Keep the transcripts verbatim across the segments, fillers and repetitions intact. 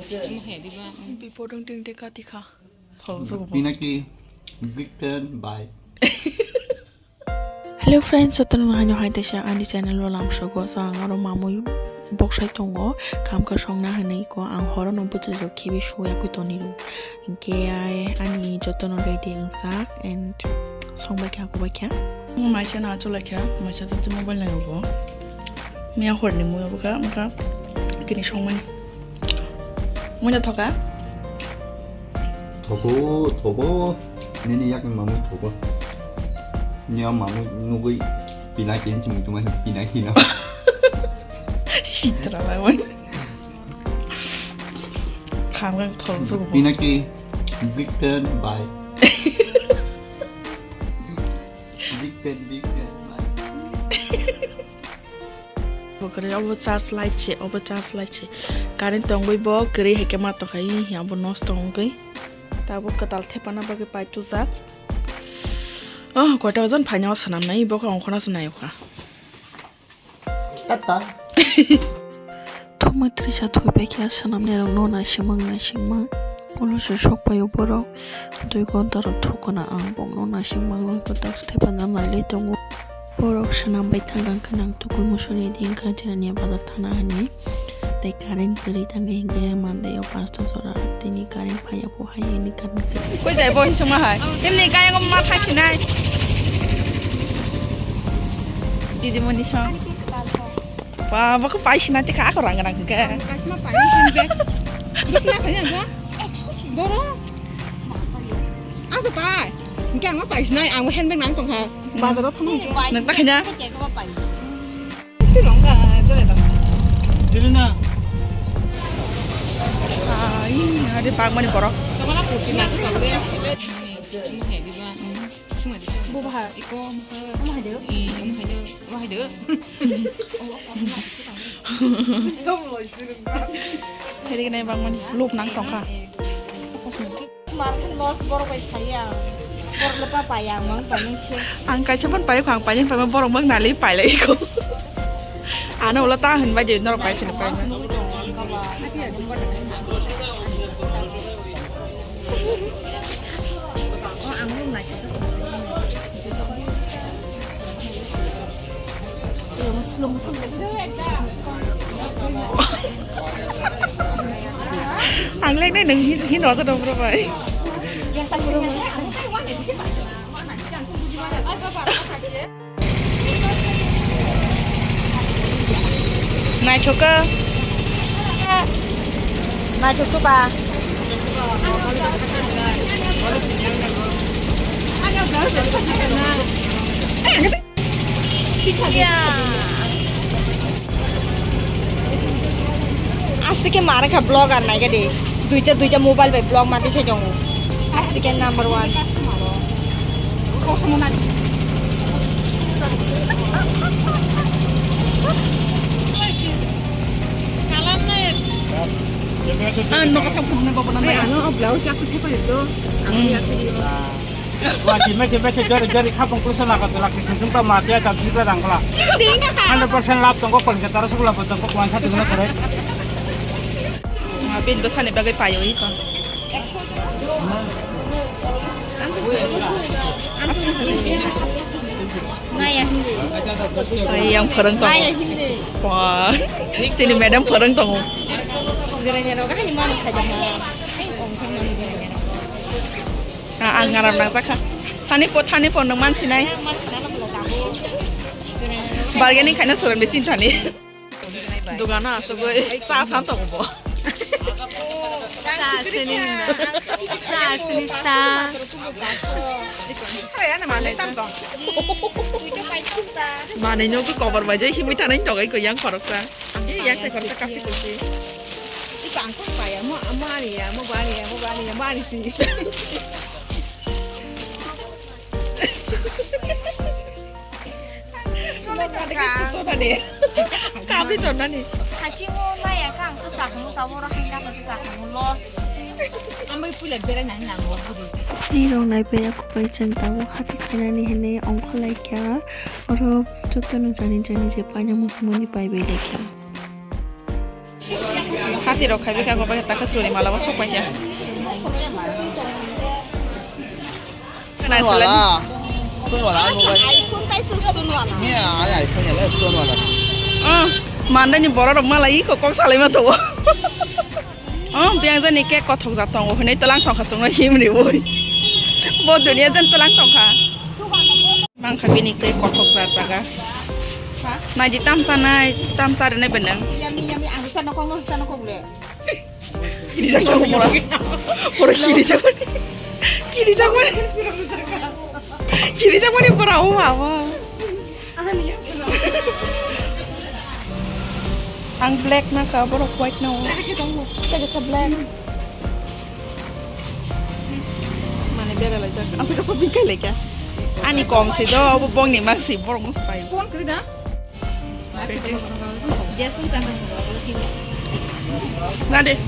Bipodong ting te kati kha. Pinaki, big fan, bye. Hello friends, jotono haino hai teisa ani channel o lamsogo. So ang oro mamui boksai tongo, kam khe songna hinwi ko ang horo no bwchwlwi rok khibi suya kwi tonwi rw. Hinkhe ai ani jotono ready wngjak and songbai kha, kubai kha. Maisa no achuk lai kha, maisa to mobile nai bo. Miya horni mui bo kha, wngkha tini songmani. Mui no thoka? Thogo, thogo. Nini yakni mamui thogo. Nia mamui nugui pinaki hinwi mui tumai pinaki no. Sitra lai wani. Khamgang thong sugu. Pinaki, big fan, bye. Big fan, big fan, bye. Bo kwrwi, obo charge light se, obo charge light se. Current tongwi bo kwrwi hai khe ma tongkha, ih, abo nosto wngwi. Tabuk kwtal thepana bagwi pai tujak. Oh, koita ojon phaina o swnamnai, bo khe ongkhorna se nayokha. Tata. Thumwi trisa thwibai khe swnamnairokno naisingmang naisingmang. Ulo se sokpaio borok dui ghonta rok thukgwna ang bokno naisingmang loi kwtal se thepana nailai tongo. Borok swnambai thangkha hwnkhe nang tukui musuni di wngkha chini bazar thana hinwi. Tei current kwrwi tangkhe hinkhe mandaio pasta jora tini current phaiya. Koi jai bo hisongma hai. Kemni kaya ko ma thai sinai. Didi moni song. Ba, ba ko pai sinai te ka ko rang rang ke. Kasma pai handbag. Bisna kaya ba? Boro. Ako pai. Kaya ma pai sinai, ang handbag nang tong ha. Bazar o thang. Nang ta khanya. Dili na. Ai, ada bag mani borok. Bo bahar. Iko, omo hai de. Ih, omo hai de. Omo hai de. Hai de nai bag mani. Lop nang tongkha. Mar khe loss borok bai phaiya. Borok le pa paiya, mang pai nang se. Ang kaisa phan paiyakho, ang paiyang paima borok mang nali pailai kho. Ano ulo ta hin bai de norok pai sini pai. Ang leknai nung hin, hin rojak dong bro bai. Naithok khe. Naithok suka. Asike mare kha vlogger nai gadi. Duita, duita mobile bai vlog mati se jongo. Asike number one. Ah, no kata pun na bapa na. Ano blouse aku thepa itu. Aku ya video. Wah, si mesi mesi jari jari kapung kusa na kata laki kusung ta mati ya tak sibra dangkla. Hundred percent lap tongko Kolkata ro sukla tongko kuan sa tongna kore. Bin bwsani bagwi paio iko. Maya hindi. Ai yang phwrwng tongo. Maya hindi. Wah, chini madam phwrwng tongo. Jiranya roga hani mano sajak ma. Ai ong thang mano jiranya roga. Ah, ang ngaram nang jakha. Thani po, thani po nung mansinai. Bargaining khaina swrwng de sin thani. Dogano asugwi sa san tongo bo. Sa sini, sa sini, sa. Manwi no khe kobar bai jai himwi tanai tongo iko yang khoroksa. Yang tai khoroksa kasi kusi. Iko ang kok paya, mo, mo ani ya, mo bani ya, mo bani ya, mo ani si. Kabri tonani. Hachingo maya kang to sakmo tamo ro hingga to sakmo los. Ambai pula bera nang nang wa budi. Ni rong nai pe aku pai chang tamo hati khainani hene ongkholai kya. Oro jotono jani jani je paina musmani pai bai lekya. Hati Rok khai bikha, go bai ta kha churi mala bo sok pai kha. Stone wala. Stone wala, ai mobile. iPhone tai se stone wala. Iya, ai iPhone ya, stone wala. Ah, mandani borok rok mala iko kok salai ma tongo. Oh, biyang jani cake kothok ja tongo hinui tlang tongkha chwngno himri ui. Bo dunia jan tlang tongkha. Mangkha bini cake kothok ja jaga. Naidi tamsa nai, tamsa rwnai benang. Yummy, yummy, ang sana kong, sana kong le. Kiri jak tongo pora. Pora kiri jak mani. Kiri jak mani. Kiri jak mani pora, oh mama. Ang black na ka, borok white na o. Tega sa black. Mane bera lai jak. Ang sa ka shopping kai lai kya. Ani kom si do, obo bong ni mak si, borok mus pai. Phone kri da. Na de.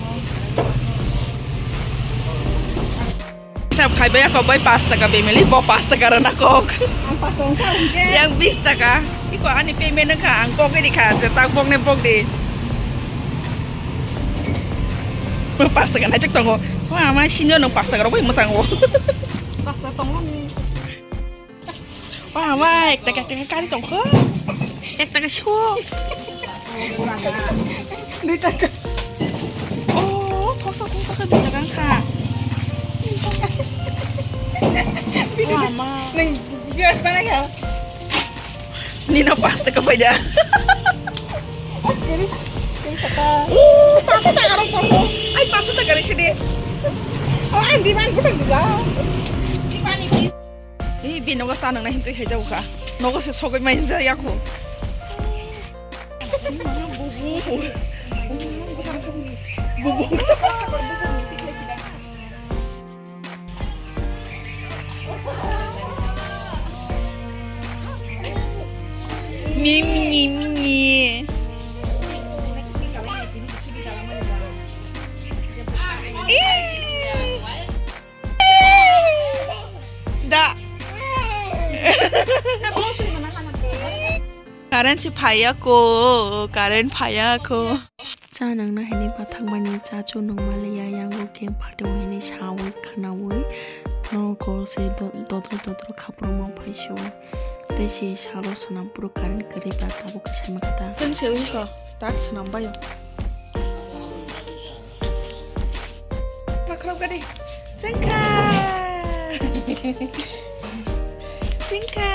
Hisab khai bai kok bai pas taka family, bo pas taka rana kok. Ang pas taka sa hingke. Yang bis taka. Iko ani payment wngkha, ang kok ini kha, je tak bok ne bok di. Pas taka nai cek tongo. Wah, ama sinjo nung pas taka rok bai mwsang o. Pas taka tongo ni. Wah, wah, ek taka, ek taka kari tongkho. Ek taka siko. Dui taka. Oh, thoksa, thoksa khe dui taka wngkha. Wah, ma. Nang viewers mana ya? Nino pas taka pai da. Jadi, jadi kata. Oh, pas taka rok tongkho. Ai, pas taka rok sini. Oh, ang di man, bukan juga. Di mana, please? Ee, bini nogo cha nwngnai hintwi hai jago kha. Nogo se sogwi mai hinjak yakho. Mimi, mimi. Ee. Da. Current si phaiya ko, current phaiya ko. Cha nangna hini bathang mani cha chu nung maliya, yango keng phatwi hini sawi khnawi. Nogo se do-, dodro dodro khaprokma phaisio. Tei se salo swnam puro current kwrwi ba tabuk khe saima khe ta. Tei se wngkha, start swnam baio. Makhraw gadi. Chengkha. Chengkha.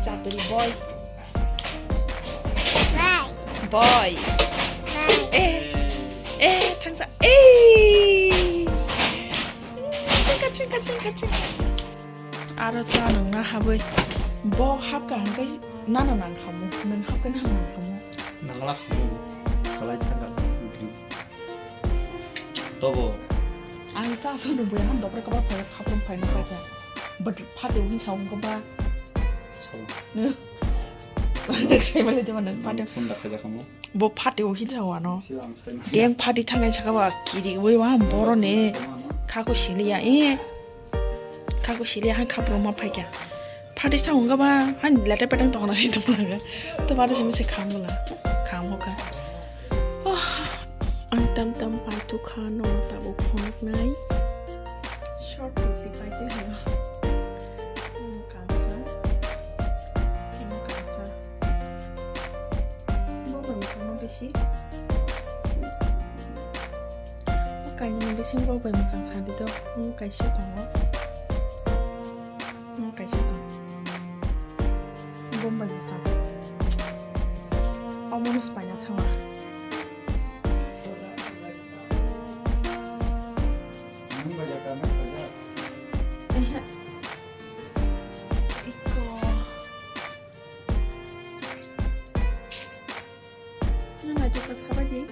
Chapri boy. Boy. Eh. Eh, thangsa. Eh. Chengkha, chengkha, chengkha, chengkha. Aro cha nungna habwi. Bo hapka hwnkhe nano nang khamu. Nung hapkhe nano nang khamu. Nangla khamu. Khalai thangkha. Tobo. Ang sa so nung buya han dokra kabar phai khaprom phai nang kha. But phate win sa wng ba. Sao. Ang dek sai male de man phate. Phone da khaja khamu. Bo phate o hinsa wano. Siya ang sai ma. Yang phate thangai saka ba kiri wi wa boro ne. Khako siliya e. Khako siliya han khapro ma phaikya. Phate sa wng ba han lete petang tokna si tong ga. To phate simi se kham bula. Kham hoka. Oh. Ang tam tam pai tu kha no tabo phone nai. Short kurti pai te hayo. Ang kansa. Ang kansa. Bo bai mwsang no bisi. Kaini ni bising bo bai mwsang sadi to. Ang kaisa tongo. Ang kaisa tongo. Bo bai mwsang. Omo no spaina thangma. Ehe. Iko. Nang naijak kha sabai di.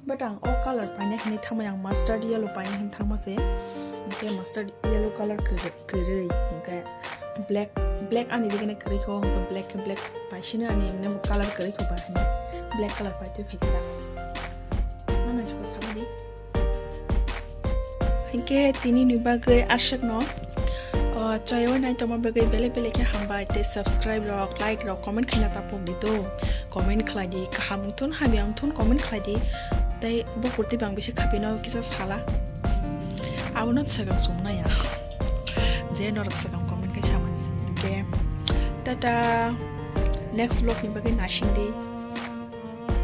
But ang o color paina hinwi thangmani, ang mustard yellow paina hinwi thangma se. Hwnkhe mustard yellow color kwrwi, kwrwi. Hwnkhe black, black ani dikene kwrwi kho, hwnkhe black khe black paisino ani emne bo color kwrwi kho ba hinwi. Black color paitwi phaikha. Nang naijak kha sabai di. Hwnkhe tini ni bagwi aswkno, o, Chayoi naitongma bagwi belai belai khe hambai, tei subscribe rok, like rok, comment khaina ta pok di to. Comment khlai di, kaham wng thun, hamya wng thun, comment khlai di. Tei bo kurti bang bisi khapino kisa sala. Abono swkang sumnaya. Je norok swkang comment khai samani. Hwnkhe tata, next vlog ni bagwi nasing di.